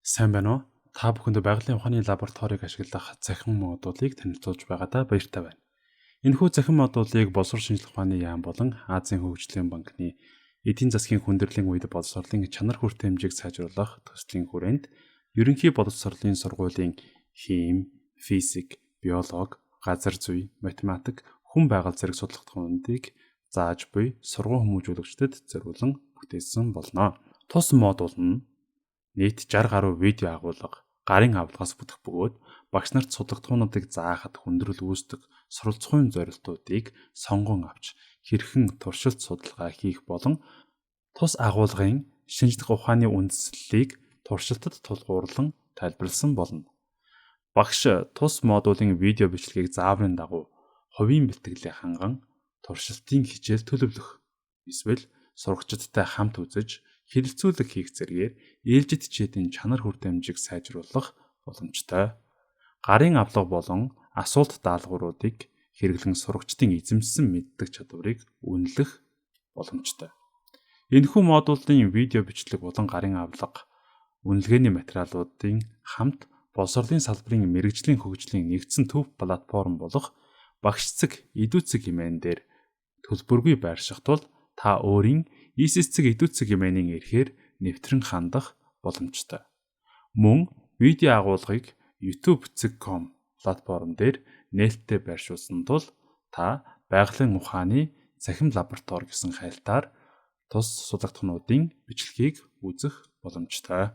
Сайн байна уу? Та бүхэнд байгалийн ухааны лабораторийг ашиглах цахим модулыг танилцуулж байгаадаа баяртай байна. Энэхүү цахим модулыг Боловсрол шинжлэх ухааны яам болон Азийн хөгжлийн банкны эдийн засгийн хүндрэлийн үед боловсролын чанар хүртээмжийг сайжруулах төслийн хүрээнд ерөнхий боловсролын сургуулийн хим, физик, биологи, газар зүй, математик, хүн байгаль зэрэг судалгаануудыг зааж буй сургууль хүмүүжүүлэгчдэд зориулан бүтээсэн болно. Тус модуль нь нийт 60 гаруй видео агуулга, гарын авлагаас бүтэх бөгөөд багш нарт судлагдахуунуудыг заахад хүндрэл үүсдэг суралцахын зорилтуудыг сонгон авч хэрхэн туршилт судалгаа хийх болон тус агуулгын шинжлэх ухааны үндслэлийг туршилтад тулгуурлан тайлбарласан болно. Багш тус модулийн видео бичлэгийг зааврын дагуу хувийн бэлтгэлээ ханган туршилтын хичээл төлөвлөх эсвэл сурагчидтай хамт үзэж хэлэлцүүлэг хийх зэргээр ээлжит хичээлийн чанар хүртээмжийг сайжруулах боломжтой. Гарын авлага болон асуулт даалгавруудыг хэрэглэн сурагчдын эзэмшсэн мэддэг чадварыг үнэлэх боломжтой. Энэхүү модулын видео бичлэг болон гарын авлага үнэлгээний материалуудын хамт боловсролын салбарын мэргэжлийн хөгжлийн нэгдсэн төв платформ болох багш цэг edu цэг хэмээн дээр төлбөргүй байрших тул та өөрийн isis.edu цэг хэмээний эрхээр нэвтрэн хандах боломжтой. Мөн видео агуулгыг youtube.com платформ дээр нээлттэй байршуулсан тул та байгалийн ухааны цахим лаборатори гэсэн хайлтаар тус судлагдахуунуудын бичлэгийг үзэх боломжтой.